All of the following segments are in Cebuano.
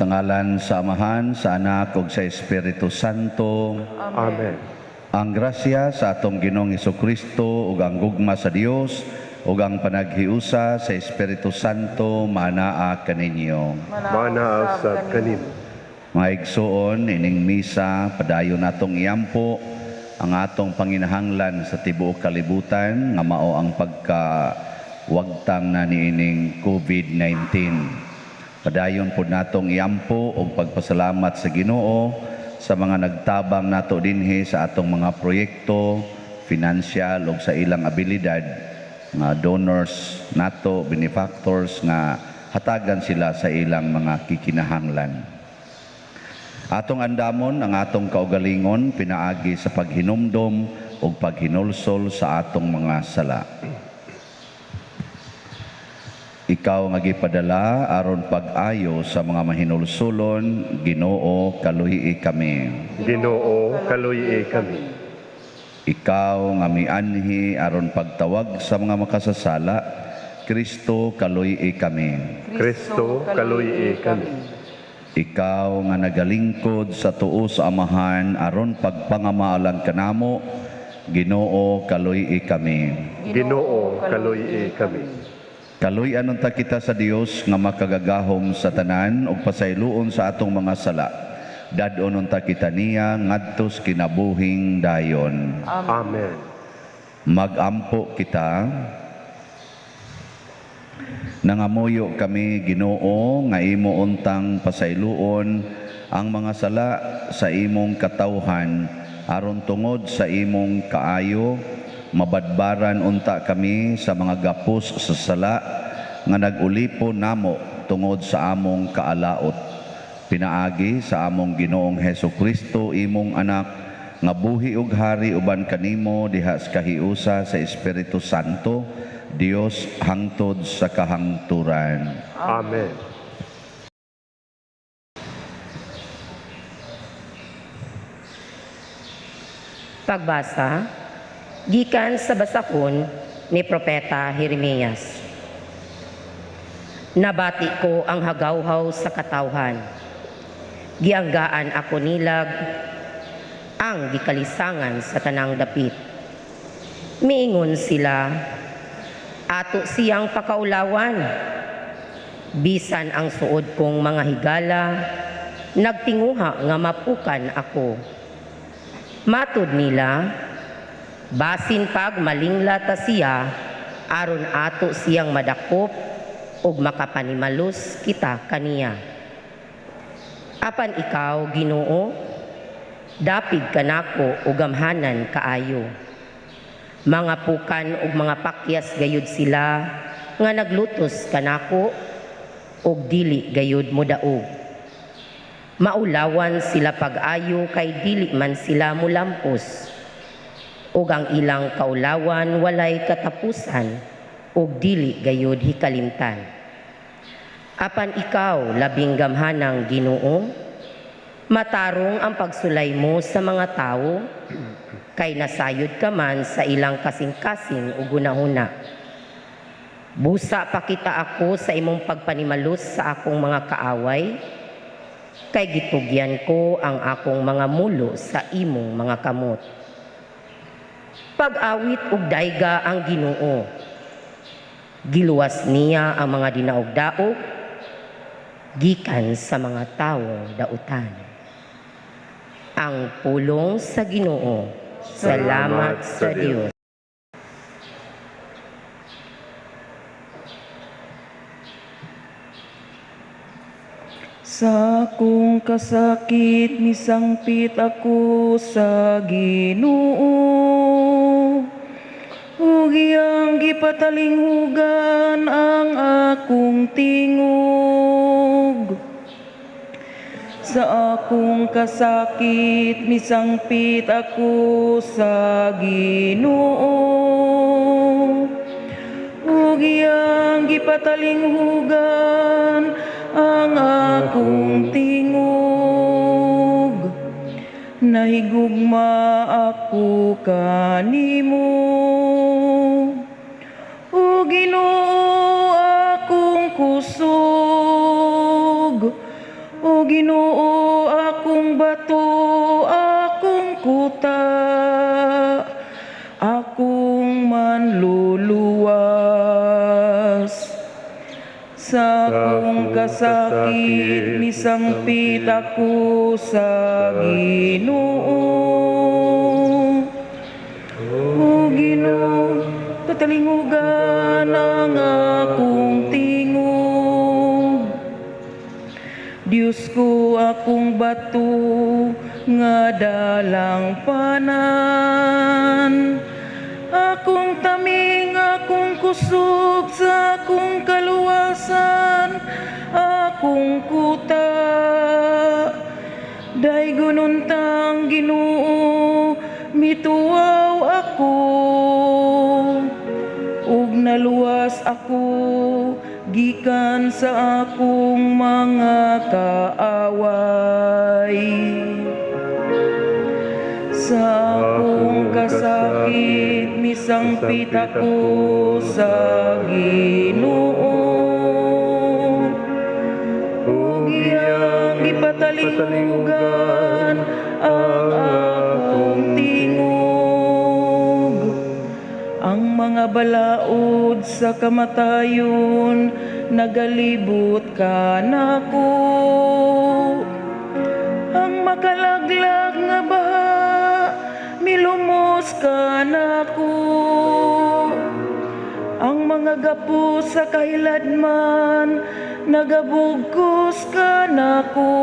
Sa ngalan sa Amahan, sa Anak ug sa Espiritu Santo. Amen. Ang grasya sa atong Ginoong Kristo ug ang gugma sa Dios ug ang panaghiusa sa Espiritu Santo manaa kaninyo. Manaa sab kanimo. Mga igsoon, ining misa padayon natong iampo ang atong panginahanglan sa tibuok kalibutan nga mao ang pagkawagtang na niining COVID-19. Padayon pod natong iampo og pagpasalamat sa Ginoo sa mga nagtabang nato dinhi sa atong mga proyekto, financial ug sa ilang abilidad nga donors nato, benefactors nga hatagan sila sa ilang mga kikinahanglan. Atong andamon ang atong kaugalingon pinaagi sa paghinumdom ug paghinulsol sa atong mga sala. Ikaw nga gipadala aron pag-ayo sa mga mahinulsulon, Ginoo, kaluhi kami. Ginoo, kaluy kami. Ikaw nga mianhi aron pagtawag sa mga makasasala, Kristo, kaluhi kami. Kristo, kaluy kami. Ikaw nga nagalingkod sa tuo sa Amahan aron pagpangamaalan kanamo, Ginoo, kaluhi kami. Ginoo, kaluy kami. Kaluy-an unta kita sa Dios nga makagagahom sa tanan ug pasayloon sa atong mga sala. Dad-on unta kita niya ngadto sa kinabuhing dayon. Amen. Magampo kita. Nangamuyo kami, Ginoo, nga imo untang pasayloon ang mga sala sa imong katawhan aron tungod sa imong kaayo mabadbaran unta kami sa mga gapos sa sala nga nag-ulipon namo tungod sa among kaalaot. Pinaagi sa among Ginoong Heso Kristo, imong anak, nga buhi ug hari uban kanimo diha sa kahiusa sa Espiritu Santo, Dios hangtod sa kahangturan. Amen. Pagbasa, gikan sa basakon ni Propeta Jeremias. Nabati ko ang hagawhaw sa katawhan. Gianggaan ako nilag ang gikalisangan sa tanang dapit. Miingon sila, ato siyang pakaulawan. Bisan ang suod kong mga higala, nagtinguha nga mapukan ako. Matud nila, basin pag malingla ta siya, aron ato siyang madakop ug makapanimalus kita kaniya. Apan ikaw, Ginoo, dapig kanako ug gamhanan kaayo. Mga pukan ug mga pakyas gayud sila nga naglutos kanako ug dili gayud modaog. Maulawan sila pag-ayo kay dili man sila mulampos. Ug ang ilang kaulawan walay katapusan ug dili gayud hikalimtan. Apan ikaw, labing gamhanang Ginoo, matarong ang pagsulay mo sa mga tawo, kay nasayod ka man sa ilang kasing-kasing ug hunahuna. Busa pa kita ako sa imong pagpanimalus sa akong mga kaaway, kay gitugyan ko ang akong mga mulo sa imong mga kamot. Pag-awit ug dayga ang Ginoo, giluwas niya ang mga dinaog-daog gikan sa mga tawong dautan. Ang pulong sa Ginoo. Salamat sa Dios. Sa akong kasakit, misangpit ako sa Ginoo. Ug iyang gipatalinghugan ang akong tingog. Sa akong kasakit, misangpit ako sa Ginoo. Ug iyang gipatalinghugan ang akong tingog. Nahigugma ako kanimo, o Ginoo, akong kusog, ug O Ginoo, akong bato, akong kuta, akong manluluwas. Sa akong kasakit, misangpit ako sa Ginoo. O Ginoo, katalingugan ang akong tingog. Diyos ko, akong bato nga dalangpanan. Akong taming, akong kusog sa akong kaluwasan, akong kuta. Daygon untang Ginoo, mituaw ako. Ug naluwas ako gikan sa akong mga kaaway. Sa akong kasakit, misangpit ako sa Ginoo. Ug iyang gipatalingugan ang akong tingog. Ang mga balaod sa kamatayon nagalibot kanako. Ang makalaglag nga baha milumos kanako. Ang mga gapos sa kahiladman nagabugkos kanako.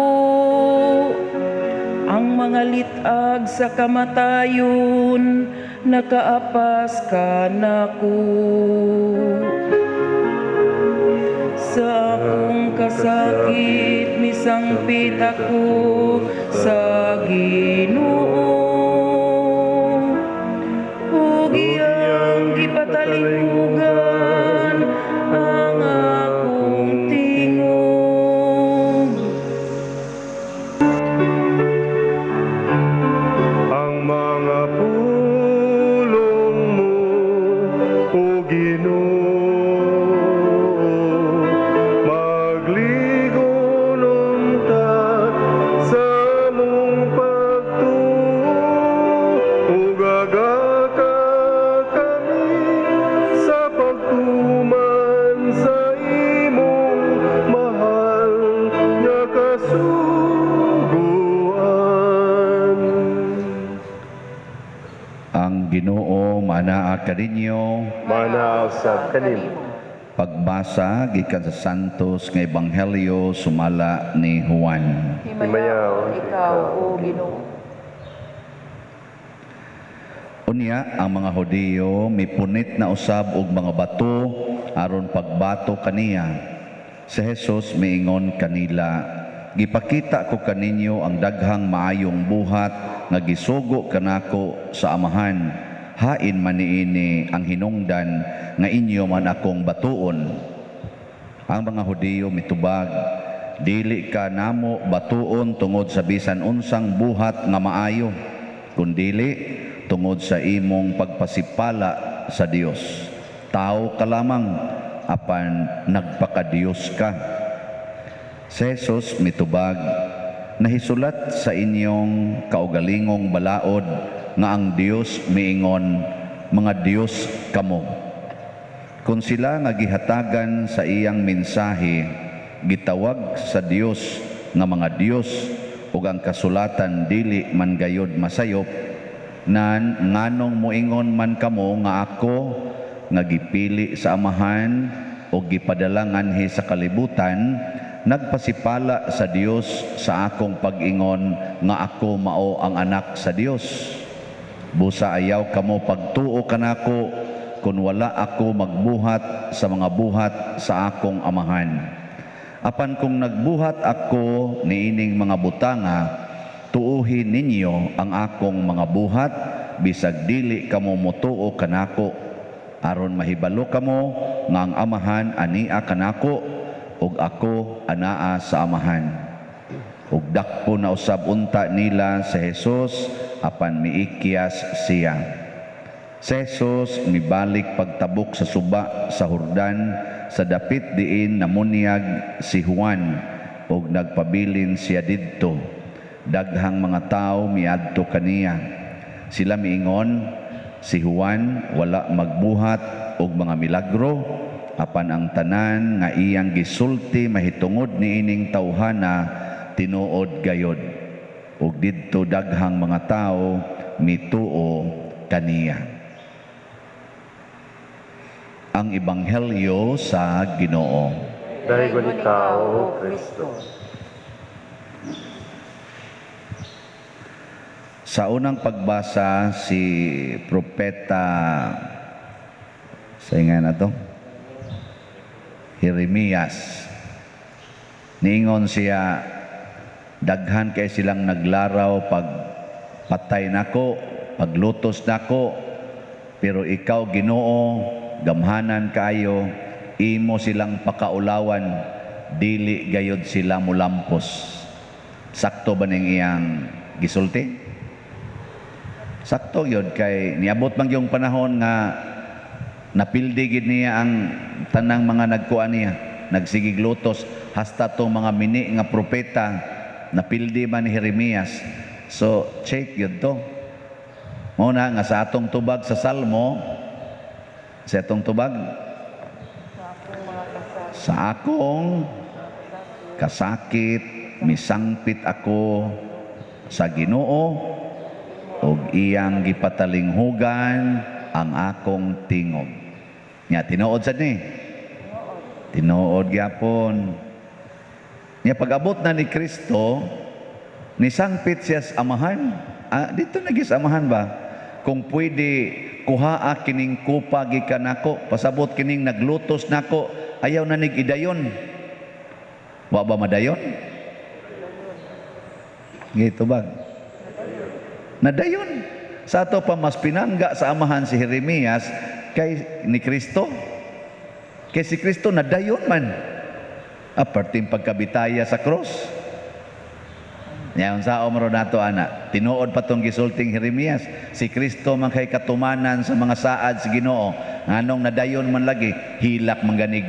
Ang mga lit-ag sa kamatayon nakaapas kanako. Sa akong kasakit, misangpit ako sa Ginoo. Ug iyang gipatalingugan ang akong tingog. Ang mga pulong mo, O Ginoo, magligon unta sa among pagtuo, ug agaka kami sa pagtuman sa imong mahal nga kasuguan. Ang Ginoo manaa kaninyo. Manaa usab kanimo. Pagbasa gikan sa Santos nga Ebanghelyo sumala ni Juan. Himayaon ikaw, O Ginoo. Unya ang mga Hudiyo mipunit na usab og mga bato aron pagbato kaniya. Si Jesus miingon kanila, "Gipakita ko kaninyo ang daghang maayong buhat nga gisugo kanako sa Amahan. Hain man niini ang hinungdan nga inyo man akong batuon?" Ang mga Hudiyo mitubag, "Dili ka namo batuon tungod sa bisan unsang buhat nga maayo, kundili tungod sa imong pagpasipala sa Dios. Tao ka lamang, apan nagpakadiyos ka." Si Jesus mitubag, "Nahisulat sa inyong kaugalingong balaod nga ang Dios miingon, 'Mga Dios kamo.' Kung sila nga gihatagan sa iyang mensahe, gitawag sa Dios nga mga Dios, ug ang kasulatan dili man gayod masayop, nan nganong moingon man kamo nga ako nga gipili sa Amahan o gipadala nganhi sa kalibutan nagpasipala sa Dios sa akong pag-ingon nga ako mao ang Anak sa Dios? Busa ayaw kamo pagtuo kanako kung wala ako magbuhat sa mga buhat sa akong Amahan. Apan kung nagbuhat ako niining mga butanga, tuuhin ninyo ang akong mga buhat bisag dili kamo motuo kanako, aron mahibalo kamo nga ang Amahan ania kanako ug ako anaa sa Amahan." Ug dakpo na usab unta nila sa Jesus, apan miikyas siya. Si Jesus mibalik pagtabok sa suba sa Jordan sa dapit diin namunyag si Juan. ug nagpabilin siya didto. Daghang mga tawo miadto kaniya. Sila miingon, si Juan wala magbuhat og mga milagro, apan ang tanan nga iyang gisulti mahitungod niining tawhana tinuod gayod. Ug didto daghang mga tawo mituo kaniya. Ang Ebanghelyo sa Ginoo. Daygon ikaw, O Kristo. Sa unang pagbasa, si Propeta sa nga na to, Jeremias. Niingon siya, daghan kay silang naglaraw pag patay nako, paglutos nako, pero ikaw Ginoo, gamhanan kaayo, imo silang pakaulawan, dili gayod sila mulampos. Sakto ba ning iyang gisulti? Sakto yun kay niabot man yung panahon nga napildi gid niya ang tanang mga nagkuan niya, nagsigig lutos hasta tong mga mini nga propeta napildi man ni Jeremias. So check yun to. Mao na nga sa atong tubag sa Salmo, sa atong tubag, sa akong kasakit misangpit ako sa Ginoo ug iyang gipatalinghugan ang akong tingog. Nya tinuod sad ni. Tinuod gyapon. Nya pag-abot na ni Kristo, nisangpit siya sa amahan. Dito na sa amahan ba? Kung pwede kuhaa kining kupa gikan nako, pasabot kining naglutos nako, ayaw na nig idayon. Wa ba madayon? Gito ba? Nadayon. Sa ato pa mas pinangga sa amahan si Jeremias kay ni Kristo. Kay si Kristo nadayon man. Aparting pagkabitaya sa cross. Nya unsa man nato ana, tinuod pa tong gisulting Jeremias, si Kristo man kay katumanan sa mga saad sa Ginoo. Nganong nadayon man lagi, hilak man ganig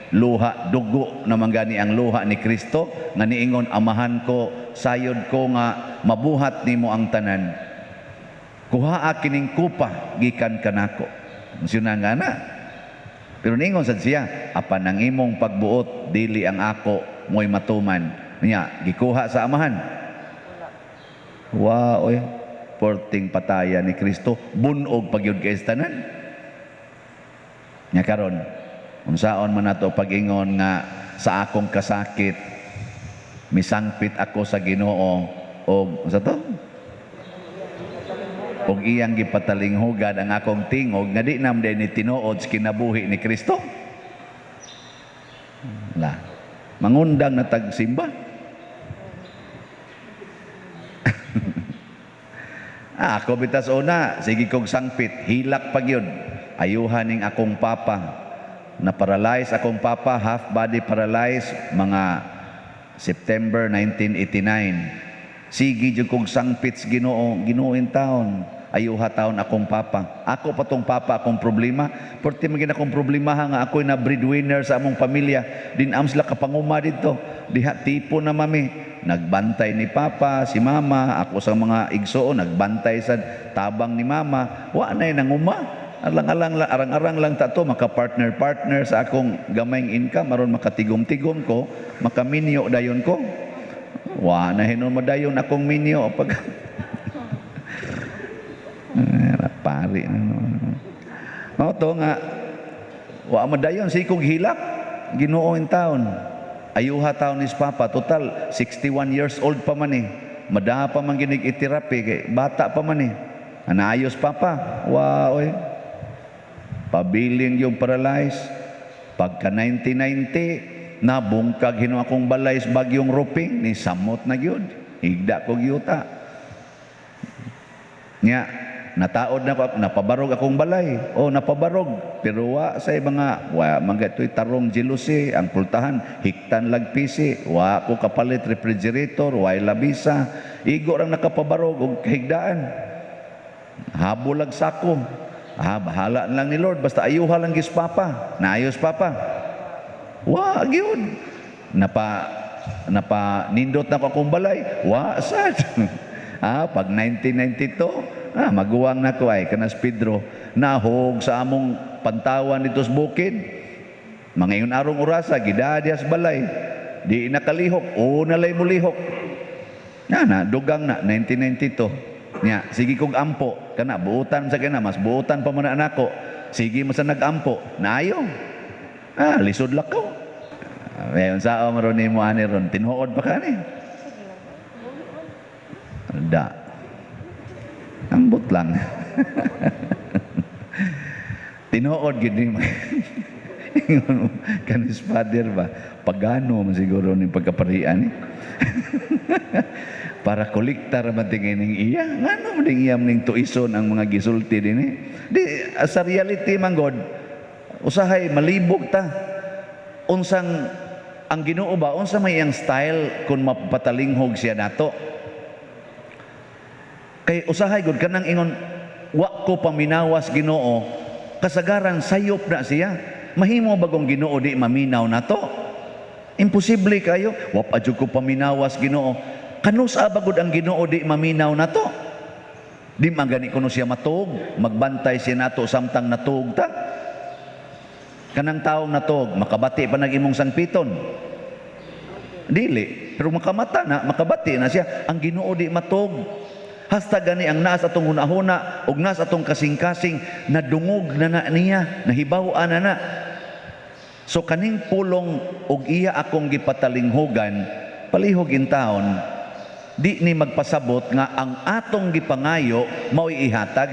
luha, dugo na man gani ang luha ni Kristo nga niingon, amahan ko, sayod ko nga mabuhat nimo ang tanan. Kuhaa kining kupa gikan kanako. Siya nga na. Pero niingon sad siya, apan ang imong pagbuot dili ang ako mo'y matuman. Niya gikuha sa amahan. Wa oy, porting pataya ni Kristo, bunog pagyud kay tanan. Nya karon, unsaon man nato pag-ingon nga sa akong kasakit misangpit ako sa Ginoo og unsa to? Og iyang gipatalinghugan ang akong tingog nga di nam ni tinuod sa kinabuhi ni Kristo. La. Mangundang na tagsimba. Ako bitas una, sige kog sangpit, hilak pag yun. Ayuhan ning akong papa. Na-paralyze akong papa, half body paralyzed, mga September 1989. Sige jud kog sangpit sa Ginoo, Ginoo in town. Ayuha taon akong papa. Ako pa tong papa akong problema. Porte man gid akong problema nga ako'y na breadwinner sa among pamilya. Din am sila kapanguma didto. Diha tipo na mami. Nagbantay ni papa, si mama, ako sa mga igsoon nagbantay sa tabang ni mama. Wa nay nanguma. Alang-alang arang-arang lang ta to maka-partner-partner sa akong gamayng income aron makatigom-tigom ko, makaminyo dayon ko. Wa na hinon madayon akong minyo pag pari mao to nga wa madayon si kog hilak Ginoo in town. Ayuha taon ni papa, total 61 years old pa man eh. Madaha pa man ginig iterapi kay bata pa man eh. Anaayos papa, wa oy. Pabilin yung paralyzed. Pagka 1990 nabungkag hino akong balay sa bagyong ruping ni samot na gyud. Higda ko gyuta. Nya nataod na ko, napabarog akong balay. O napabarog, pero wa sa mga wa mga to'y tarong jealousy, ang pultahan hiktan lagpisi, wa ko kapalit refrigerator, wa labisa. Igo rang nakapabarog og kahigdaan. Habol lag sako. Bahala lang ni Lord, basta ayuha lang gis papa. Naayos papa. Wa gyud. Napa napa nindot na ko akong balay. Wa sad. Pag 1992, maguwang na ko ay kanas Pedro nahog sa among pantawan dito sa bukid. Mga ingon arong orasa gidadias balay. Di nakalihok, o nalay mulihok. Na na dugang na 1992. Nya, sige kog ampo kana buutan sa kana, mas buutan pa man na nako. Sige mo sa nagampo, naayo. Lisod lakaw. Unsa man ron nimo ani ron, tinuod pa kani. Da. Ambot lang. Tinuod gid ni kanis father ba, pagano man siguro ni pagkaparian ni. Para kolekta ra man tingin ning iya. Ngano man ding iya ning tuison ang mga gisulti dinhi. Di sa reality man god, usahay malibog ta. Unsang ang Ginoo ba, unsa may iyang style kung mapatalinghog siya nato? Kay usahay gud kanang ingon wa ko paminawas Ginoo, kasagaran sayop na siya. Mahimo bagong Ginoo di maminaw nato? Imposible kayo. Wa pa jud ko paminawas Ginoo. Kanus-a ba gud ang Ginoo di maminaw nato? Di man gani kuno siya matuog, magbantay siya nato samtang natuog ta. Kanang taong natuog, makabati pa nag imong sangpiton. Dili, pero makamata na, makabati na siya. Ang Ginoo di matuog. Hasta gani ang naas atong hunahuna ug naas atong kasing-kasing nadungog na na niya, nahibaw-an na na. So kaning pulong og iya akong gipatalinghugan, palihog in taon, di ni magpasabot nga ang atong gipangayo mao'y ihatag.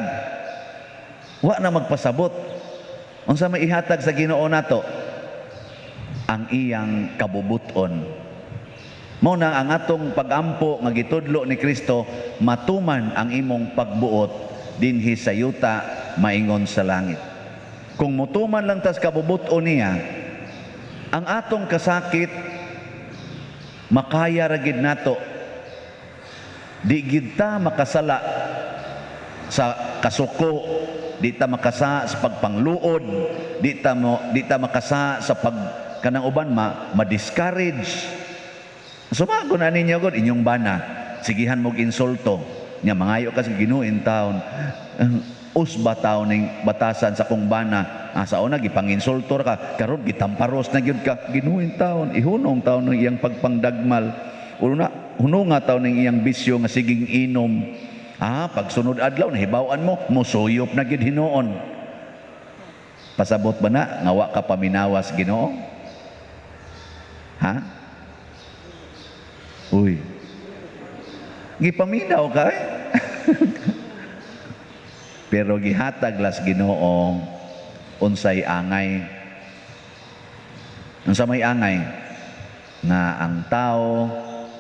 Wa na magpasabot. Unsa may ihatag sa Ginoo nato? Ang iyang kabubuton. Mao na ang atong pagampo nga gitudlo ni Kristo, matuman ang imong pagbuot dinhi sa yuta maingon sa langit. Kung mutuman lang tas kabubuton niya, ang atong kasakit makaya ra gid nato. Di gid ta makasala sa kasuko, di ta makasa sa pagpangluod, di ta makasa sa pag kanang uban ma ma-discourage. Sumago na ninyo god inyong bana, sigihan mog insulto. Nya mangayo ka sa Ginoo in taon. Usba taon ning batasan sa kong bana. Sa una gipanginsulto ra ka, karon gitamparos na gyud ka. Ginoo in taon, ihunong taon ng iyang pagpangdagmal. Una hunong nga taon ng iyang bisyo nga siging inom. Pagsunod adlaw nahibaw-an mo, mosuyop na gyud hinuon. Pasabot ba na nga wa ka paminawas Ginoo? Ha? Uy. Gipaminaw ka eh. Pero gihatag las Ginoo unsay angay. Unsa may angay? Nga ang tao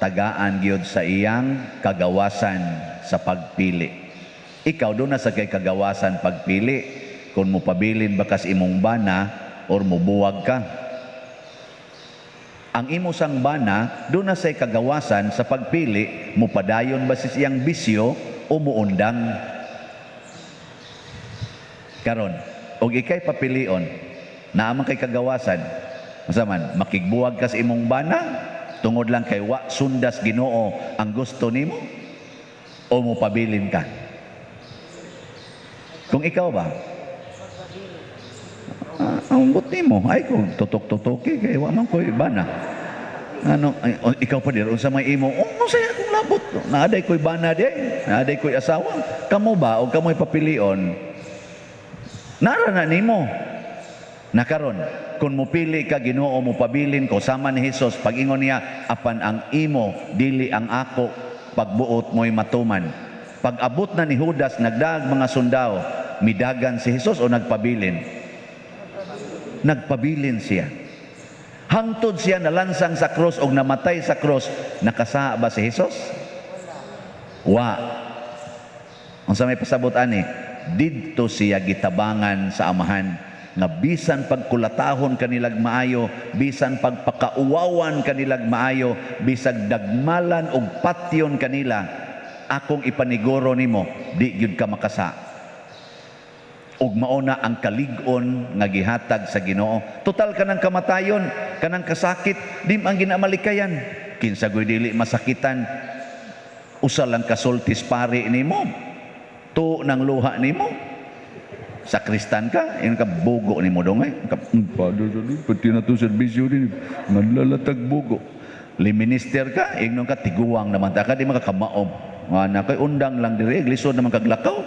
tagaan gyud sa iyang kagawasan sa pagpili. Ikaw doon na sa kay kagawasan pagpili kung mopabilin ba kas imong bana or mobuwag ka. Ang imo sang bana doon na say kagawasan sa pagpili, mopadayon ba sa iyang bisyo o muundang. Karon, og ikay papilion, naa man kay kagawasan, unsa man, makigbuwag ka sa imong bana tungod lang kay wa sundas Ginoo ang gusto nimo o mopabilin ka? Kung ikaw ba? Ang but nimo, ay ko tutok-tutoki kay wa man koy bana. Ano, ay, oh, ikaw pa dir unsa may imo? Oh, saya akong labot. Naaday koy bana di, naaday koy asawa. Kamo ba og kamoy papilion? Nara na nimo. Nakaron, kung mupili ka Ginoo mopabilin ko sama ni Hesus, pag-ingon niya apan ang imo dili ang ako pagbuot mo'y matuman. Pag abot na ni Judas nagdag mga sundao, midagan si Hesus o nagpabilin? Nagpabilin siya. Hangtod siya nalansang sa krus og namatay sa krus, nakasaa ba si Hesus? Wa. Unsa may pasabot ani? Didto siya gitabangan sa Amahan nga bisan pagkulatahon kanilag maayo, bisan pagpakauwawan kanilag maayo, bisag dagmalan og patyon kanila, akong ipaniguro nimo, di gyud ka makasa. Ug mao na ang kalig-on nga gihatag sa Ginoo. Total kanang kamatayon, kanang kasakit, di man ginamalikayan. Kinsa goy dili masakitan? Usa lang kasultis pari nimo, to ng luha nimo. Sakristan ka, yun ka bugo nimo dong ay. Ka, Father, pati na itong serbisyo din, manlalatag bugo. Liminister ka, ingnon ka, tiguang naman ta ka, di makakamaom. Nga na kay undang lang diri, lisod naman kaglakaw.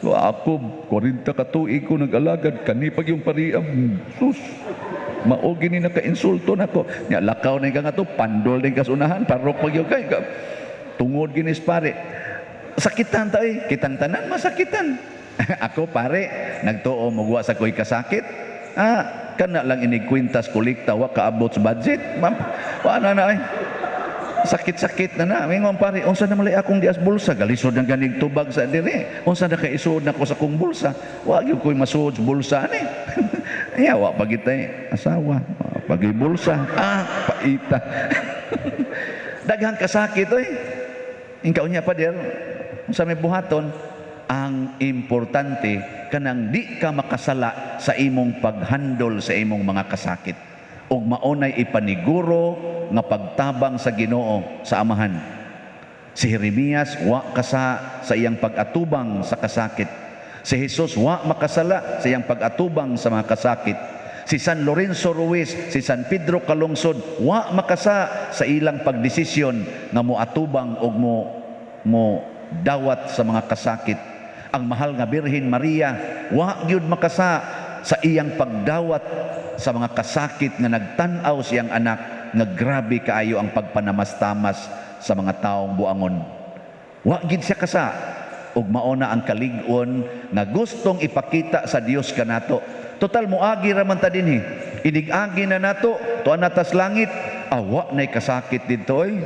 Ako, 40 ka tuig ko nag-alagad, kanipag yung pariam, sus, mao gini naka-insulto nako. Nya lakaw na ka nga to, pandol din kasunahan, parok pag yung kay. Tungod ginis pare. Sakitan ta eh, kitang tanan masakitan. Ako pare, nagtuo mugwa sa ko'y kasakit. Ah, kana lang inig kwintas kolekta wa kaabot sa budget. Ma'am, wa na na ay. Sakit-sakit na na. Mingon pare, unsa na malay akong dias bulsa, galisod ng ganig tubag sa dire. Unsa na kay isuod nako sa kong bulsa? Wa gyud ko'y masuod sa bulsa ani. Ya, wa pa gitay asawa, wa pa gyud bulsa. Ah, paita. Daghang kasakit oy. Ingkaw niya pader, unsa may buhaton? Ang importante kanang di ka makasala sa imong paghandol sa imong mga kasakit. Ug maunay ipaniguro nga pagtabang sa Ginoo sa Amahan. Si Jeremias wa kasa sa iyang pag-atubang sa kasakit. Si Jesus wa makasala sa iyang pag-atubang sa mga kasakit. Si San Lorenzo Ruiz, si San Pedro Calungsod wa makasa sa ilang pagdesisyon nga moatubang og mo dawat sa mga kasakit. Ang mahal nga Birhen Maria wa gyud makasa sa iyang pagdawat sa mga kasakit nga nagtan-aw siyang anak nga grabe kaayo ang pagpanamastamas sa mga taong buangon. Wa gid siya kasa ug mao na ang kalig-on nga gustong ipakita sa Dios kanato. Total moagi ra man ta dinhi. Inig-agi na nato tuan natas langit. Awa nay kasakit didto oy.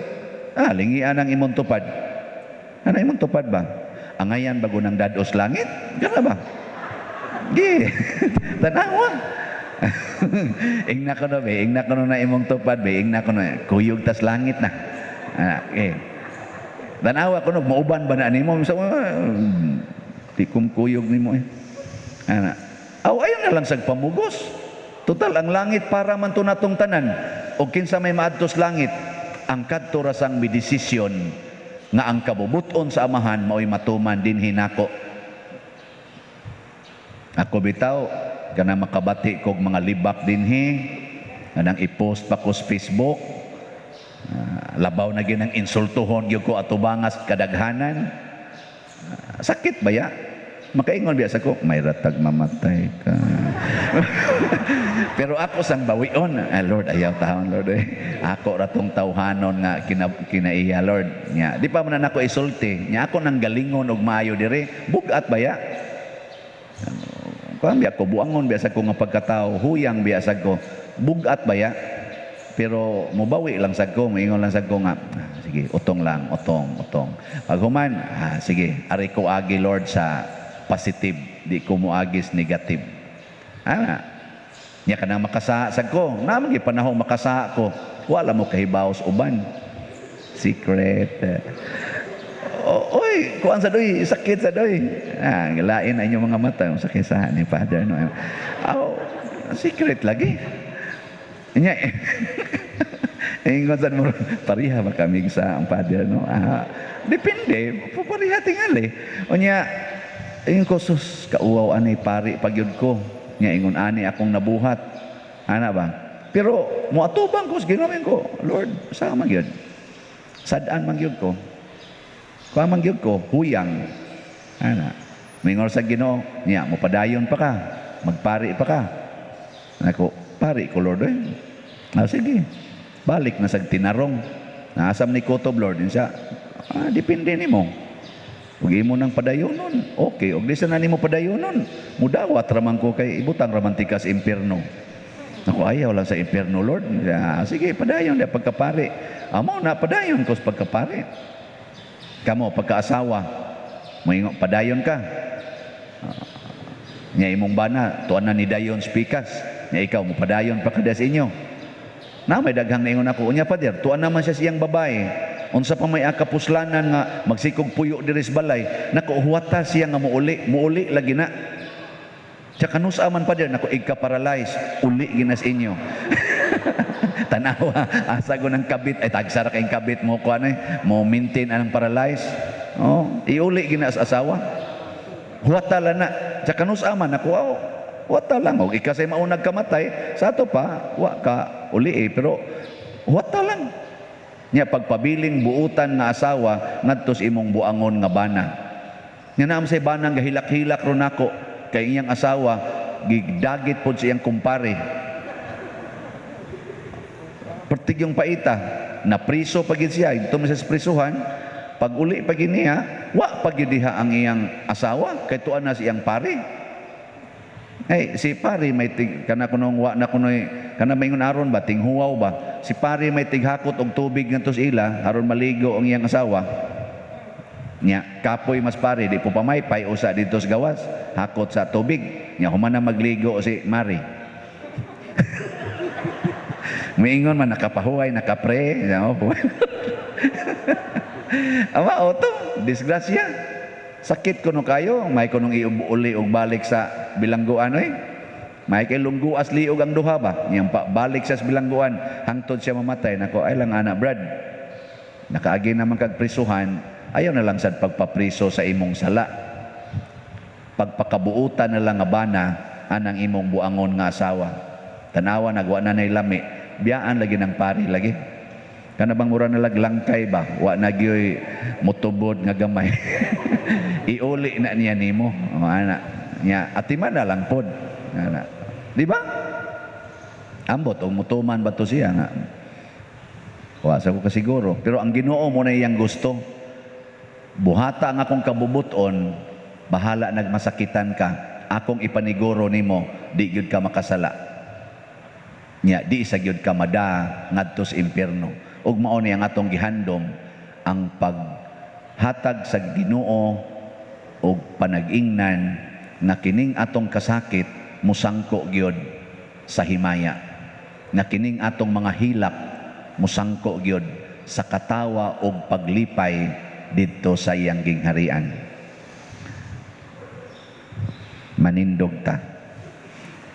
Ah, lingian ang imong tupad. Ano imong tupad ba? Angayan bago nang dados langit? Gana ba? Gi. Tanawa. Ingna ko no be, ingna ko no na imong tupad be, ingna ko no kuyog tas langit na. Ah, okay. Tanawa ko no mauban ba na nimo? Sa di kum kuyog nimo eh. Ana. Aw ayon na lang sag pamugos. Total ang langit para man to natong tanan. Og kinsa may maadtos langit, ang kadto ra sang midesisyon nga ang kabubuton sa Amahan mao'y matuman dinhi nako. Ako bitaw kana makabati kog mga libak dinhi kanang i-post pa ko sa Facebook. Labaw na gyud ang insultuhon gyud ko atubangas kadaghanan. Sakit ba ya? Makaingon biya sa ko, may ratag mamatay ka. Pero ako sang bawion, ah, Lord, ayaw taon, Lord. Eh. Ako ratong tawhanon nga kinaiya, Lord. Nya, di pa man na nako isulti. Nya ako nang galingon og maayo dire, bugat ba ya? Kuan biya ko buangon biya sa ko nga pagkatao, huyang biya sa ko. Bugat ba ya? Pero mobawi lang sad ko, moingon lang sad ko nga, ah, sige, utong lang, utong, utong. Pag human, ah, sige, ari ko agi Lord sa positive, di ko moagis negative. Ah, nya ka na makasa sad ko, naman gyud panahon makasa ko, wala mo kahibaw sa uban. Secret. Oy, kuan sa doy, sakit sa doy. Ah, lain na inyong mga mata, sakit sa ni Father no. Aw, secret lagi. Nya. Ingon sa mo, pareha ba kami sa ang Father no? Ah, depende, pareha tingali. Unya, ingon ko sus, kauwaw ani pari pagyud ko. Nya ingon ani akong nabuhat. Ana ba? Pero moatubang ko sa Ginoo ko, Lord, sa man gyud. Sad-an man gyud ko. Kuha man gyud ko, huyang. Ana. Mingon sa Ginoo, niya mopadayon pa ka, magpari pa ka. Nako, pari ko Lord eh. Ah, sige. Balik na sa tinarong. Naasam ni Kutob Lord siya. Ah, depende nimo. Ug imo nang padayonon. Okay, ug di sa na nimo padayonon. Mudawat raman ko kay ibutang raman tikas impierno. Nako, ayaw lang sa impierno Lord. Ah, sige, padayon di pagkapari. Amo na padayon ko sa pagkapari. Kamo pagkaasawa, moingon padayon ka. Nya imong bana, tuan na ni dayon spikas. Nya ikaw mo padayon pa kada sa inyo. Na may daghang naingon ako, unya pader, tuan naman siya siyang babae. Unsa pa may akapuslanan nga magsikog puyo diri sa balay, nako huwata siya nga muuli, muuli lagi na. Tsaka kanusa man pader, nako igka-paralyze, uli ginas inyo. Tanawa, asa ko ng kabit, ay tagsa ra kayong kabit mo ko ano eh, mo maintain anang paralyze. Oh, iuli gina sa asawa. Huwata lang na. Sa kanus man ako, oh, huwata lang. Og ika say maunag kamatay, sa ato pa, wa ka uli eh, pero huwata lang. Nya pagpabiling buutan nga asawa ngadto sa imong buangon nga bana. Nya naam say banang gahilak-hilak ron nako kay iyang asawa gidagit pod sa iyang kumpare. Pertig yung paita, napriso pa gid siya, dito man siya sa prisuhan, pag uli pa gid niya, wa pa gid diha ang iyang asawa, kay tuan na sa iyang pare. Hey, si pare may tig, kana kunong wa na kunoy, kana maingon aron ba, tinghuwaw ba? Si pare may tighakot og tubig ngadto sa ila aron maligo ang iyang asawa. Nya kapoy mas pare di po pamaypay usa dito sa gawas, hakot sa tubig. Nya human na magligo si Mari. Miingon man nakapahuway, nakapre, no? Ama oto, disgrasya. Sakit kuno kayo, may kunong iuli og balik sa bilangguan oy. May kay lungguas liog ang duha ba? Niyang pa, balik siya sa bilangguan hangtod siya mamatay. Nako, ay lang ana Brad. Nakaagi naman kag prisuhan, ayaw na lang sad pagpapriso sa imong sala. Pagpakabuutan na lang nga bana anang imong buangon nga asawa. Tanawa nagwa na nay lami. Biyaan lagi ng pari lagi. Kana bang mura na laglangkay ba? Wa na gyoy mutubod nga gamay. Iuli na niya nimo. O, ana. Nya atiman na lang pod. Ana. Di ba? Ambot og mutuman ba to siya nga. Wa sa ko kasiguro. Pero ang Ginoo mo na iyang gusto. Buhata ang akong kabubuton, bahala nagmasakitan ka. Akong ipaniguro nimo, di gyud ka makasala. Nya di sa gyud ka mada ngadto sa impierno. Ug mao ni ang atong gihandom ang paghatag sa Ginoo og panag-ingnan na kining atong kasakit musangko gyud sa himaya. Na kining atong mga hilak musangko gyud sa katawa og paglipay didto sa iyang gingharian. Manindog ta.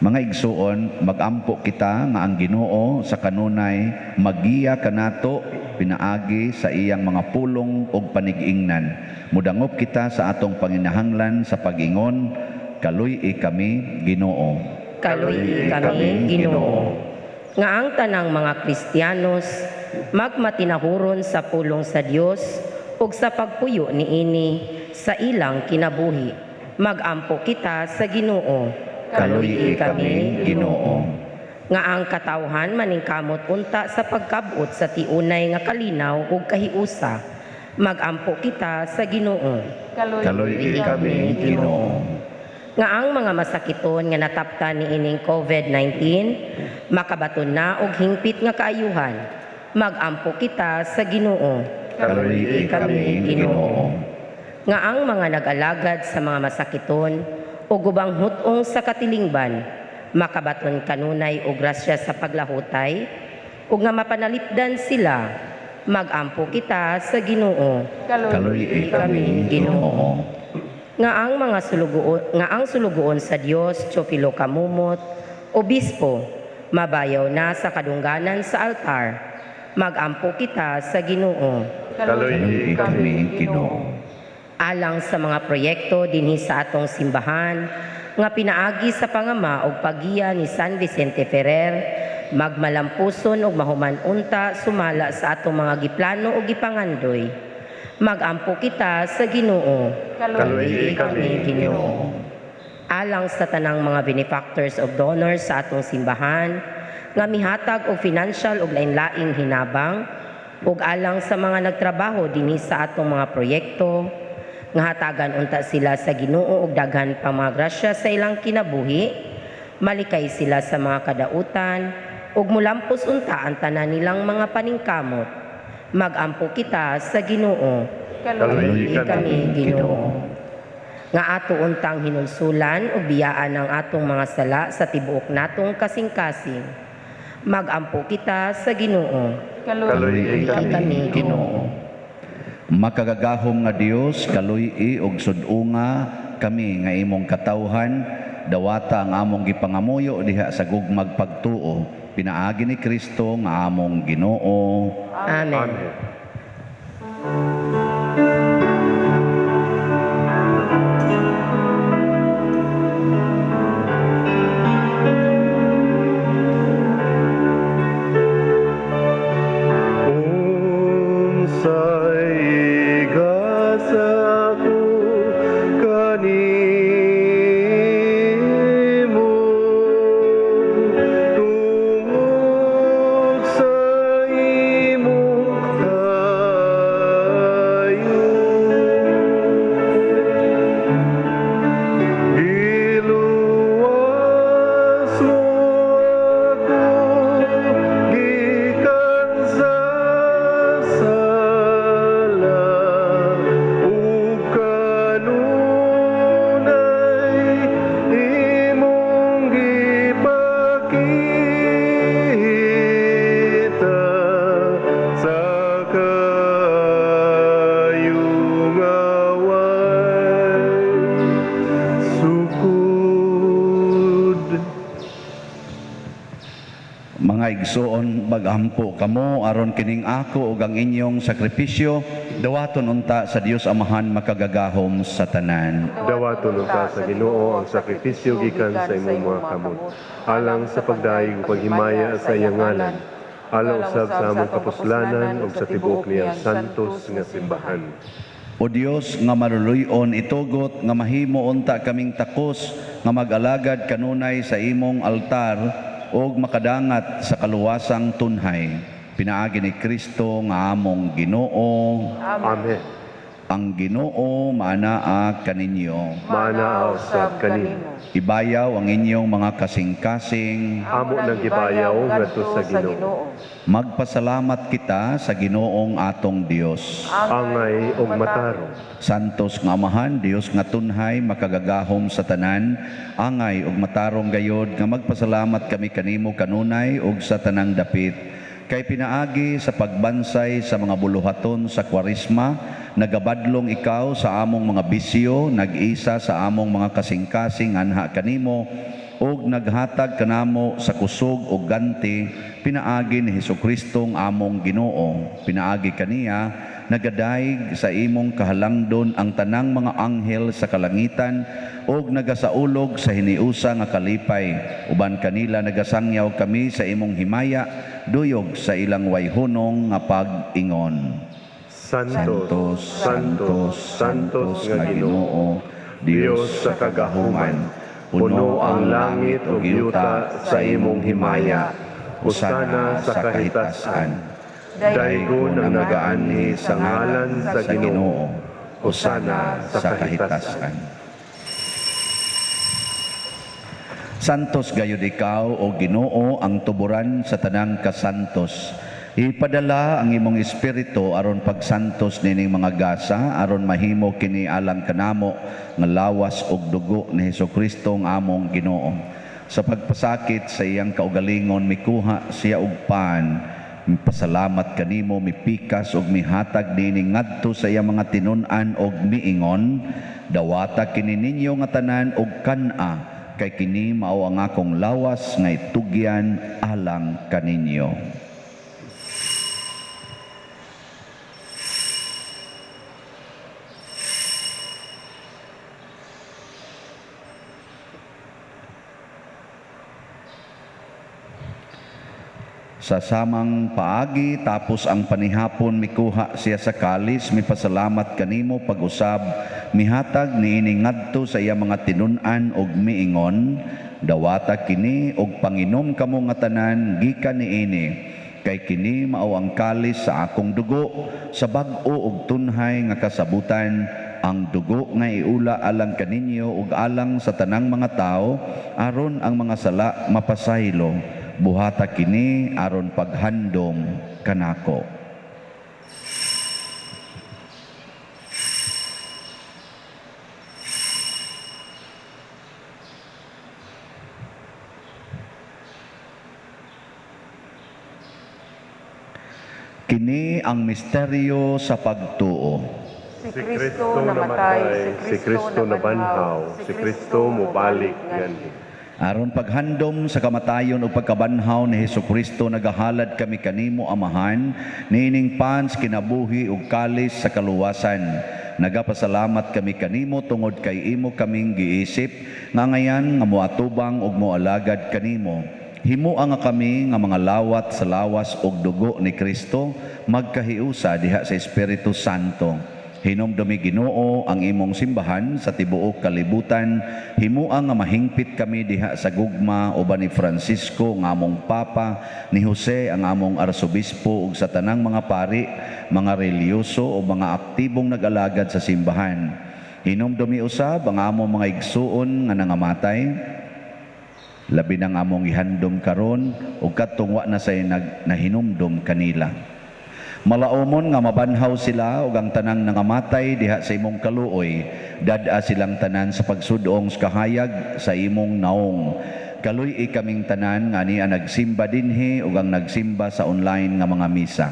Mga igsuon, magampo kita nga ang Ginoo sa kanunay magiya kanato pinaagi sa iyang mga pulong ug panigingnan. Mudangop kita sa atong panginahanglan sa pag-ingon, kaluy-i kami, Ginoo. Kaluy-i kami, Ginoo. Nga ang tanang mga Kristiyanos magmatinahuron sa pulong sa Dios ug sa pagpuyo niini sa ilang kinabuhi. Magampo kita sa Ginoo. Kaluy-i kami, Ginoo. Nga ang katawhan maningkamot unta sa pagkabot sa tiunay nga kalinaw ug kahiusa. Magampo kita sa Ginoo. Kaluy-i kami, Ginoo. Nga ang mga masakiton nga nataptan niining COVID-19 makabaton na og hingpit nga kaayuhan. Magampo kita sa Ginoo. Kaluy-i kami, Ginoo. Nga ang mga nag-alagad sa mga masakiton o gubang hutong sa katilingban makabaton kanunay og grasya sa paglahutay ug nga mapanalipdan sila. Magampo kita sa Ginoo. Kaluy-i kami, Ginoo. Nga ang mga sulugoon, nga ang sulugoon sa Dios Teofilo Camomot, obispo, mabayaw na sa kadungganan sa altar. Magampo kita sa Ginoo. Kaluy-i kami, Ginoo. Alang sa mga proyekto dinhi sa atong simbahan nga pinaagi sa pangama og paggiya ni San Vicente Ferrer, magmalampuson og mahuman unta sumala sa atong mga giplano og gipangandoy. Magampo kita sa Ginoo. Kaluy-i kami, Ginoo. Alang sa tanang mga benefactors of donors sa atong simbahan nga mihatag og financial ug lain-laing hinabang, ug alang sa mga nagtrabaho dinhi sa atong mga proyekto nga hatagan unta sila sa Ginoo og daghan pang mga grasya sa ilang kinabuhi, malikay sila sa mga kadautan ug mulampos unta ang tanan nilang mga paningkamot. Magampo kita sa Ginoo. Kaluy-i kami, Ginoo. Nga ato untang hinulsulan ug biyaan ang atong mga sala sa tibuok natong kasing-kasing. Magampo kita sa Ginoo. Kaluy-i kami, Ginoo. Makagagahom nga Dios, kaluy-i og sud-unga kami nga imong katawhan, dawata ang among gipangamuyo diha sa gugmag pagtuo. Pinaagi ni Kristo nga among Ginoo. Amen. Amen. Unsay gasa ko kanimo, tungod sa imong kaayo. Giluwas mo ako gikan sa sala, ug kanunay imong gipakita sa kaayo nga way sukod. Mga igsoon, magampo kamo aron kining ako ug ang inyong sakripisyo dawaton unta sa Dios Amahan makagagahom sa tanan. Dawaton unta sa Ginoo ang sakripisyo gikan sa imong mga kamot, alang sa pagdayeg ug paghimaya sa iyang ngalan, alang usab sa among kapuslanan ug sa tibuok niyang santos nga simbahan. O Dios nga maluluy-on, itugot nga mahimo unta kaming takos nga mag-alagad kanunay sa imong altar ug makadangat sa kaluwasang tunhay. Pinaagi ni Kristo nga among Ginoo. Amen. Ang Ginoo maanaa kaninyo. Maanaa usab kanimo. Ibayaw ang inyong mga kasing-kasing. Amo nang gibayaw ngadto sa Ginoo. Magpasalamat kita sa Ginoong atong Dios. Angay ug matarong. Santos nga Amahan, Dios nga tunhay, makagagahom sa tanan, angay ug matarong gayod nga magpasalamat kami kanimo kanunay ug sa tanang dapit. Kay pinaagi sa pagbansay sa mga buluhaton sa Kwaresma, nagabadlong ikaw sa among mga bisyo, nag-isa sa among mga kasing-kasing anha kanimo, ug naghatag kanamo sa kusog ug ganti, pinaagi ni Hesukristo among Ginoo. Pinaagi kaniya, nagadayeg sa imong kahalangdon ang tanang mga anghel sa kalangitan ug nagasaulog sa hiniusa nga kalipay. Uban kanila nagasangyaw kami sa imong himaya, duyog sa ilang wayhunong nga pag-ingon. Santos, Santos, Santos nga Ginoo, Dios sa kagahuman, puno ang langit ug yuta sa imong himaya. Hosana sa kahitasan. Daygon ang nagaanhi sa ngalan sa Ginoo. Hosana sa kahitasan. Santos gayud ikaw, o Ginoo, ang tuburan sa tanang kasantos. Ipadala ang imong espiritu aron pagsantos nining mga gasa, aron mahimo kini alang kanamo nga lawas ug dugo ni Hesukristo ang among Ginoo. Sa pagpasakit sa iyang kaugalingon, mikuha siya og pan, mipasalamat kanimo, mipikas ug mihatag niini ngadto sa iyang mga tinun-an og miingon, dawata kini ninyo nga tanan og kan-a, kay kini mao ang akong lawas nga itugyan alang kaninyo. Sa samang paagi, tapos ang panihapon, mikuha siya sa kalis, mipasalamat kanimo pag-usab, mihatag niini ngadto sa iya mga tinun-an og miingon, dawata kini og panginom kamo nga tanan gikan niini, kay kini mao ang kalis sa akong dugo, sa bag-o og tunhay nga kasabutan, ang dugo nga iula alang kaninyo ug alang sa tanang mga tawo, aron ang mga sala mapasaylo. Buhata kini aron paghandom kanako. Kini ang misteryo sa pagtuo. Si Kristo namatay, si Kristo nabanhaw, si Kristo mobalik nganhi. Aron paghandom sa kamatayon ug pagkabanhaw ni Hesukristo, nagahalad kami kanimo, Amahan, niining pan sa kinabuhi ug kalis sa kaluwasan. Nagapasalamat kami kanimo tungod kay imo kaming giisip nga ngayan nga moatubang ug moalagad kanimo. Himoa nga kami nga mga lawat sa lawas ug dugo ni Kristo magkahiusa diha sa Espiritu Santo. Hinumdumi, Ginoo, ang imong simbahan sa tibuok kalibutan. Himoa nga mahingpit kami diha sa gugma uban ni Francisco nga among Papa, ni Jose ang among Arsobispo ug sa tanang mga pari, mga relihiyoso o mga aktibong nag-alagad sa simbahan. Hinumdumi usab ang among mga igsuon nga nangamatay, labi nang among ihandom karon ug kadtong wa na say nag nahinumdom kanila. Malaumon nga mabanhaw sila ug ang tanang nangamatay diha sa imong kaluoy, dad-a silang tanan sa pagsudong sa kahayag sa imong naong. Kaluy-i kaming tanan nga ania nagsimba dinhi ug ang nagsimba sa online nga mga misa.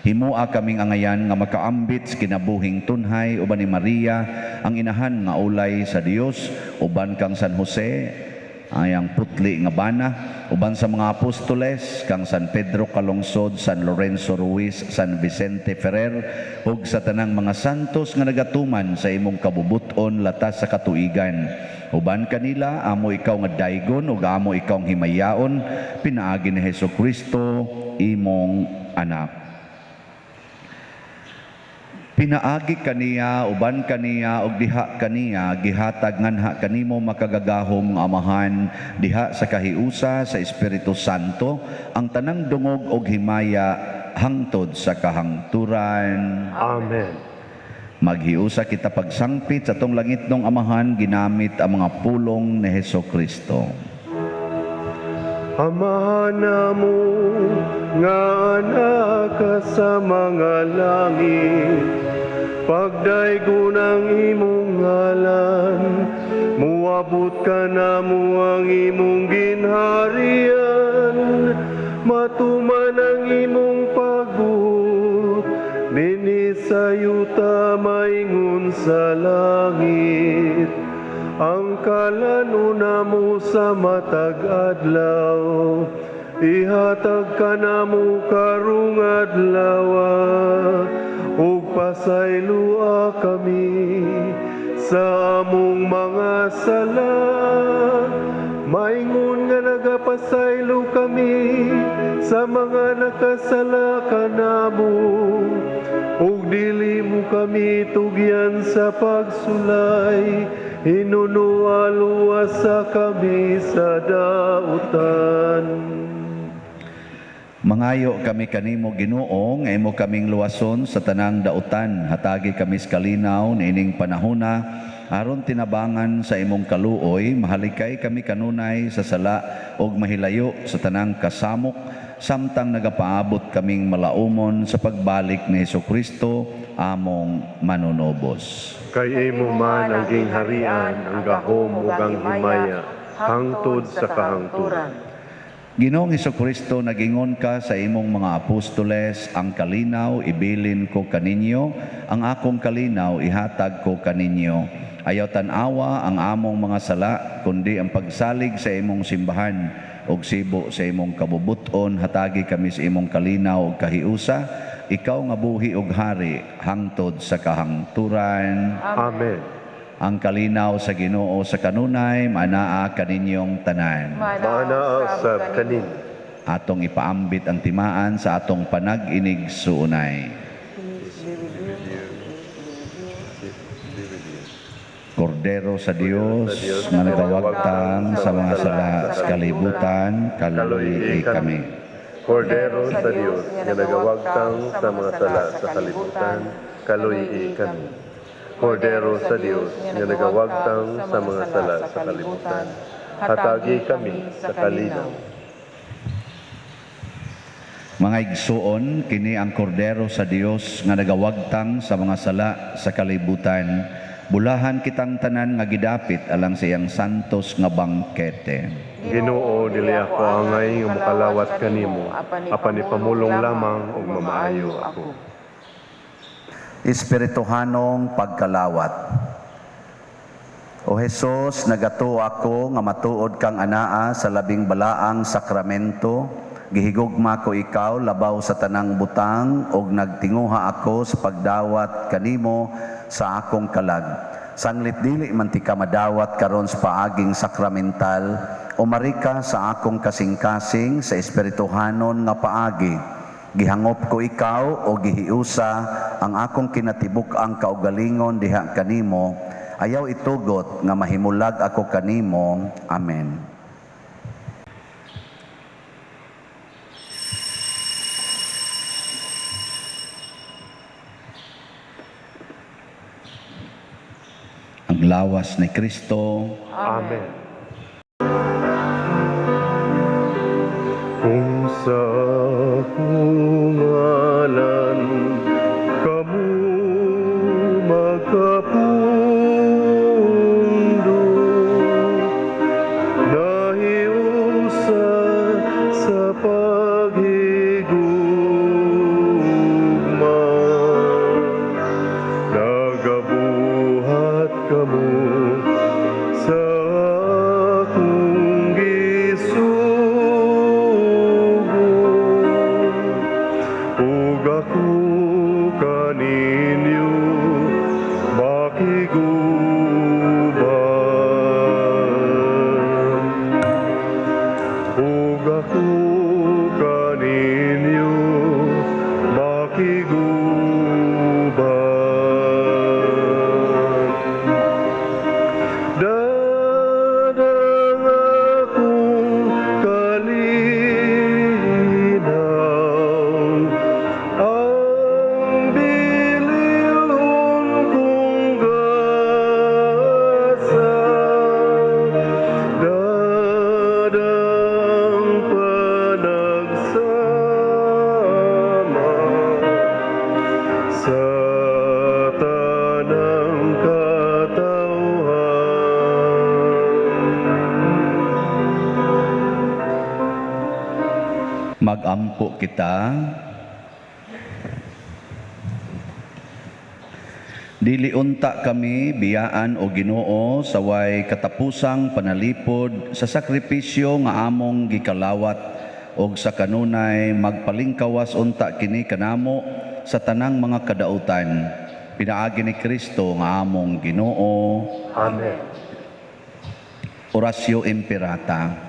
Himoa kaming angayan nga makaambit sa kinabuhing tunhay uban ni Maria ang inahan nga ulay sa Dios, uban kang San Jose ay ang putli nga bana, uban sa mga apostoles kang San Pedro Calungsod, San Lorenzo Ruiz, San Vicente Ferrer ug sa tanang mga santos nga nagatuman sa imong kabubut-on latas sa katuigan. Uban kanila amo ikaw nga daygon ug amo ikaw ang himayaon pinaagi ni Hesukristo imong anak. Pinaagi kaniya, uban kaniya, ug diha kaniya, gihatag nganha kanimo, makagagahom nga Amahan, diha sa kahiusa sa Espiritu Santo, ang tanang dungog og himaya hangtod sa kahangturan. Amen. Maghiusa kita pagsangpit sa atong langitnong Amahan ginamit ang mga pulong ni Heso Kristo. Amahan namo nga naa ka sa mga langit, pagdaygon ang imong ngalan, muabot kanamo ang imong ginharian, matuman ang imong pagbuot, dinhi sa yuta maingon sa langit. Ang kalan-on namo sa matag adlaw, ihatag kanamo karong adlaw, ug pasayloa kami sa among mga sala, maingon nga nagapasaylo kami sa mga nakasala kanamo, ug dili mo kami tugyan sa pagsulay, hinunoa luwasa kami sa dautan. Mangayo kami kanimo, Ginoo, nga imo kaming luwason sa tanang dautan. Hatagi kami sa kalinaw niining panahona aron tinabangan sa imong kaluoy, mahalikay kami kanunay sa sala ug mahilayo sa tanang kasamok samtang nagapaabot kaming malaumon sa pagbalik ni Hesukristo among manunobos. Kay imo man ang gingharian, ang gahom ug ang himaya, hangtod sa kahangturan. Ginoong Hesukristo, nagingon ka sa imong mga apostoles, "Ang kalinaw ibilin ko kaninyo, ang akong kalinaw ihatag ko kaninyo." Ayaw tan-awa ang among mga sala, kundi ang pagsalig sa imong simbahan ug sibo sa imong kabubuton, hatagi kami sa imong kalinaw ug kahiusa, ikaw nga buhi ug hari hangtod sa kahangturan. Amen. Ang kalinaw sa Ginoo sa kanunay manaa kaninyong tanan. Maanaa usab kaninyo. Atong ipaambit ang timaan sa atong panag-inigsuonay. Kordero sa Dios nga nagawagtang sa mga sala sa kalibutan, kaluy kami. Kordero sa Dios nga nagawagtang sa mga sala sa kalibutan, kaluy kami. Kordero sa Dios nga nagawagtang sa mga sala sa kalibutan, hatagi kami sa kalinaw. Mga igsuon, kini ang Kordero sa Dios nga nagawagtang sa mga sala sa kalibutan. Bulahan kitang tanan nga gidapit alang sa iyang santos nga bangkete. Ginoo, dili ako angay nga mokalawat kanimo, apan ipamulong lamang ug mamaayo ako. Espirituhanong pagkalawat. O Hesus, nagatuo ako nga matuod kang anaa sa labing balaang sakramento. Gihigugma ko ikaw labaw sa tanang butang ug nagtinguha ako sa pagdawat kanimo sa akong kalag. Sanglit dili man tika madawat karon sa paaging sakramental, umari ka sa akong kasing-kasing sa espirituhanon nga paagi. Gihangop ko ikaw o gihiusa ang akong kinatibuk-ang kaugalingon diha kanimo. Ayaw itugot nga mahimulag ako kanimo. Amen. Ang lawas ni Kristo. Amen. Kung sa akong ngalan kamo magkapundo, nahiusa sa paghigugma, nagabuhat kamo sa akong gisugo, ug ako kaninyo makig-uban, ug ako kaninyo makig-uban. Dadang akong kalinaw, ang bililhon kong gasa, dadang panagsama sa tanang katawhan. Magampo kita. Dili unta kami biyaan o Ginoo sa way katapusang panalipod sa sakripisyo nga among gikalawat og sa kanunay magpalingkawas unta kini kanamo sa tanang mga kadautan. Pinaagi ni Kristo nga among Ginoo. Amen. Oratio Imperata.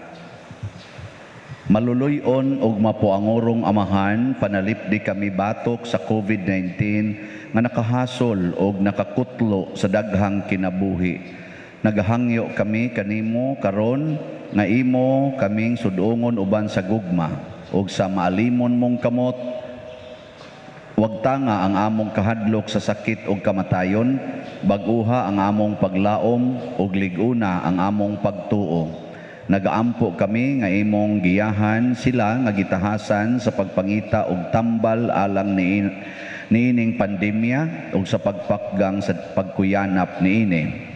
Maluluy-on og mapuangorong Amahan, panalipdi kami batok sa COVID-19 nga nakahasol og nakakutlo sa daghang kinabuhi. Nagahangyo kami kanimo karon nga imo kaming sudongon uban sa gugma og sa maalimon mong kamot. Wagtanga ang among kahadlok sa sakit og kamatayon, bag-uha ang among paglaom og lig-una ang among pagtuo. Nagaampo kami nga imong giyahan sila nga gitahasan sa pagpangita og tambal alang niining pandemya ug sa pagpakgang sa pagkuyanap niini.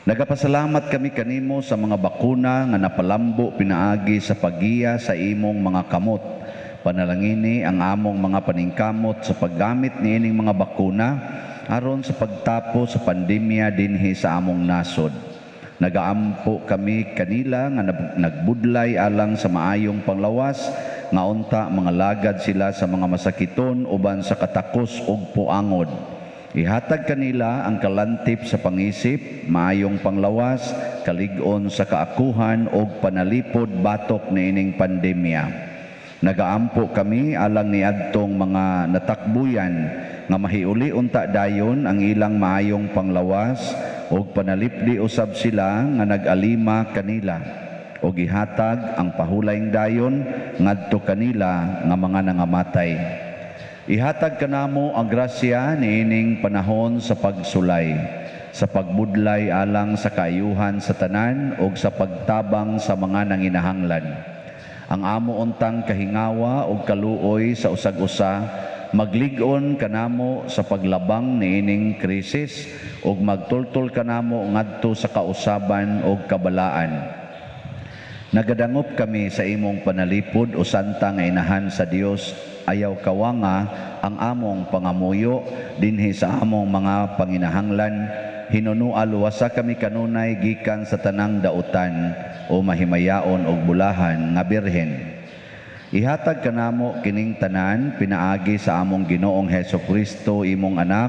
Nagapasalamat kami kanimo sa mga bakuna nga napalambo pinaagi sa paggiya sa imong mga kamot. Panalangini ang among mga paningkamot sa paggamit niining mga bakuna aron sa pagtapo sa pandemya dinhi sa among nasod. Nagaampo kami kanila nga nagbudlay alang sa maayong panglawas, nga unta mga lagad sila sa mga masakiton uban sa katakos ug puangod. Ihatag kanila ang kalantip sa pangisip, maayong panglawas, kalig-on sa kaakuhan ug panalipod batok niining pandemya. Nagaampo kami alang niadtong mga natakbuyan nga mahiuli unta dayon ang ilang maayong panglawas ug panalipdi usab sila nga nag-alima kanila ug ihatag ang pahulayng dayon ngadto kanila nga mga nangamatay. Ihatag kanamo ang grasya niining panahon sa pagsulay, sa pagbudlay alang sa kaayuhan sa tanan ug sa pagtabang sa mga nanginahanglan. Ang amo untang kahingawa ug kaluoy sa usag-usa maglig-on kanamo sa paglabang niining krisis ug magtultol kanamo ngadto sa kausaban ug kabalaan. Nagadangop kami sa imong panalipod, o Santa nga Inahan sa Dios, ayaw kawanga ang among pangamuyo dinhi sa among mga panginahanglan. Hinunua luwasa kami kanunay gikan sa tanang dautan, o mahimayaon og bulahan nga Birhen. Ihatag kanamo kining tanan pinaagi sa among Ginoong Heso Kristo, imong anak,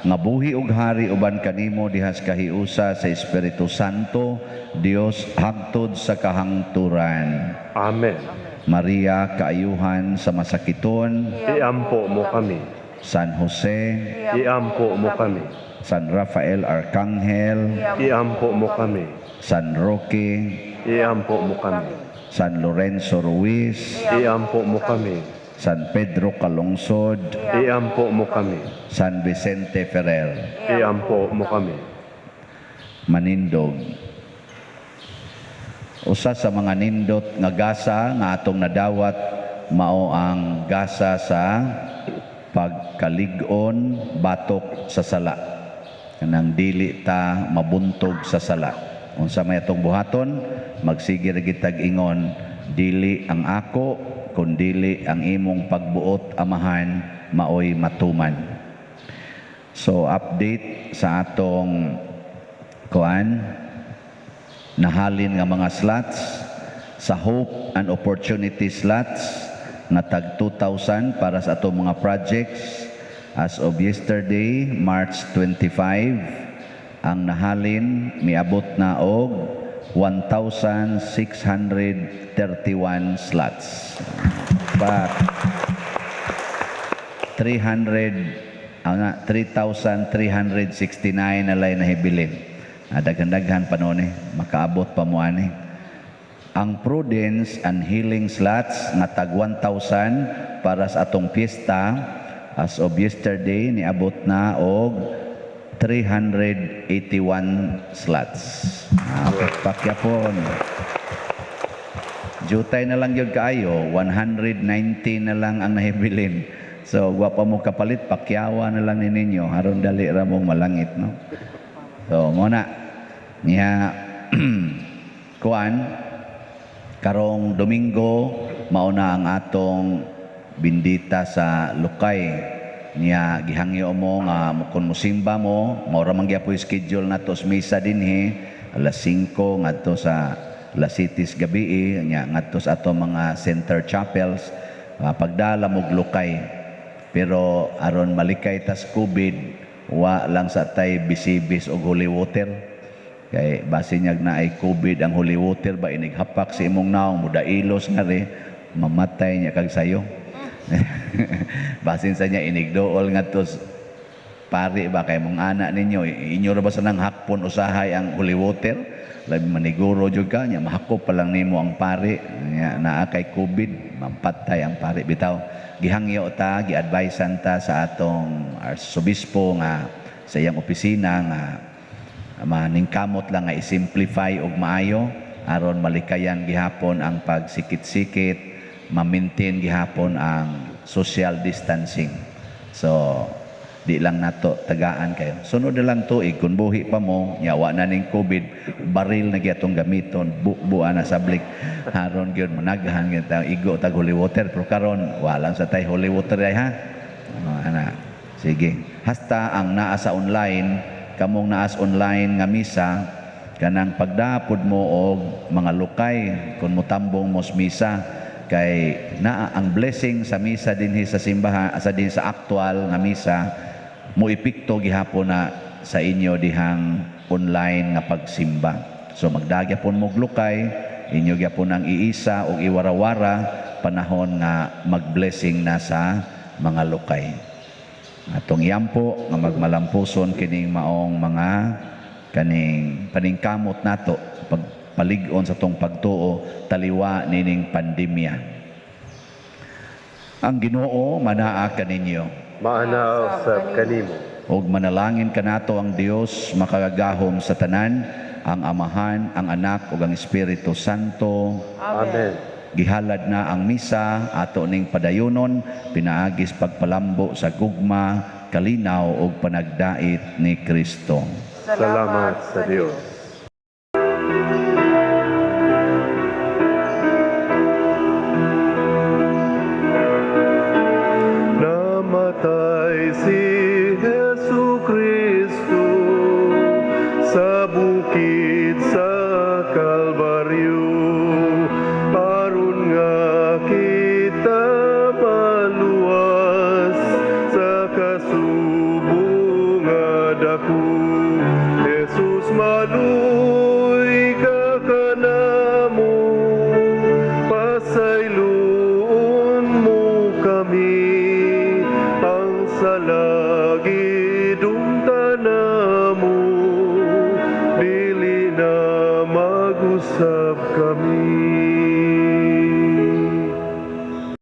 nga buhi ug hari uban kanimo dihas kahiusa sa Espiritu Santo, Dios, hangtod sa kahangturan. Amen. Maria, kaayuhan sa masakiton, Iampo mo kami. San Jose, Iampo mo kami. San Rafael Arcangel, Iampo mo kami. San Roque, Iampo mo kami. San Lorenzo Ruiz, Iampo mo kami. San Pedro Calungsod, Iampo mo kami. San Vicente Ferrer. Iampo mo kami. Manindog. Usa sa mga nindot nga gasa nga atong nadawat mao ang gasa sa pagkalig-on batok sa sala. Kanang dili ta mabuntog sa sala. Unsa may atong buhaton, magsige ra gitag ingon, "Dili ang ako kun dili ang imong pagbuot, Amahan, maoy matuman." So update sa atong kuan nahalin nga mga slots sa Hope and Opportunity slots nga tag 2,000 para sa atong mga projects, as of yesterday, March 25, ang nahalin miabot na og 1,631 slots. But 300 ang 3,369 na lay nahibilin. Ah, daghan-daghan pa noon eh, makaabot pa mo ani. Ang Prudence and Healing slots nga tag 1,000 para sa atong piyesta, as of yesterday niabot na og 381 slots. Ah, pakyapon. Jutay na lang gyud kaayo, 119 na lang ang nahibilin. So, wa pa mo kapalit, pakyawa na lang ni ninyo, aron dali ra mong malangit, no? So, mo na. Niya, kuan, karong Domingo, mauna ang atong bindita sa Lukay. Niya, gihangyo mo nga kung musimba mo, mao ra man gyapoy schedule nato sa misa dinhi, alas 5 ngadto sa alas 7 gabi, nya ngadto sa ato mga center chapels, pagdala mo Lukay. Pero aron malikay tas COVID, wa lang sa tay bisibis og holy water. Kay base niyag na ay COVID ang holy water ba, inighapak sa imong naong, mudailos nga ri, mamatay niya kag sayo. Basin sa niya inigdool ngadto pari ba, kay mong anak ninyo, inyo ra ba sa nang hakpon usahay ang holy water, labi maniguro jud ka niya, mahakop pa lang nimo ang pari niya naa kay COVID, mampatay ang pari bitaw. Gihangyo ta, gi-advisean ta sa atong arsobispo nga sa iyang opisina nga maningkamot lang nga i-simplify og maayo aron malikayan gihapon ang pagsikit-sikit, ma-maintain gihapon ang social distancing. So di lang nato tagaan kayo. Sunod na lang tuig kung buhi pa mo, nyawa na ning COVID, baril na gyatong gamiton, bubuan na sablik. Haron gyud managhan gyud ta igo tag holy water, pero karon wala sa tay holy water ay ha. Oh, ana. Sige. Hasta ang naa sa online, kamong naas online nga misa, kanang pagdapod mo og mga lukay kung motambong mo sa misa, kay naa ang blessing sa misa dinhi sa simbahan, sa dinhi sa aktual nga misa, mo epekto gihapon na sa inyo dihang online nga pagsimba. So magdagya pon mo lukay, inyo gyapon ang iisa og iwarawara panahon nga magblessing na sa mga lukay. Atong yampo nga magmalampuson kining maong mga kaning paningkamot nato pagpalig-on sa tong pagtuo taliwa nining pandemya. Ang Ginoo manaa kaninyo. Maana usab kanimo. Ug manalangin kanato ang Dios makagagahom sa tanan, ang Amahan, ang Anak ug ang Espiritu Santo. Amen. Gihalad na ang misa, ato ning padayunon pinaagis pagpalambo sa gugma, kalinaw ug panagdait ni Kristo. Salamat sa Dios. Maluy ka kanamo, pasayloon mo kami, ang sala gidumtan namo, dili na mag-usab kami.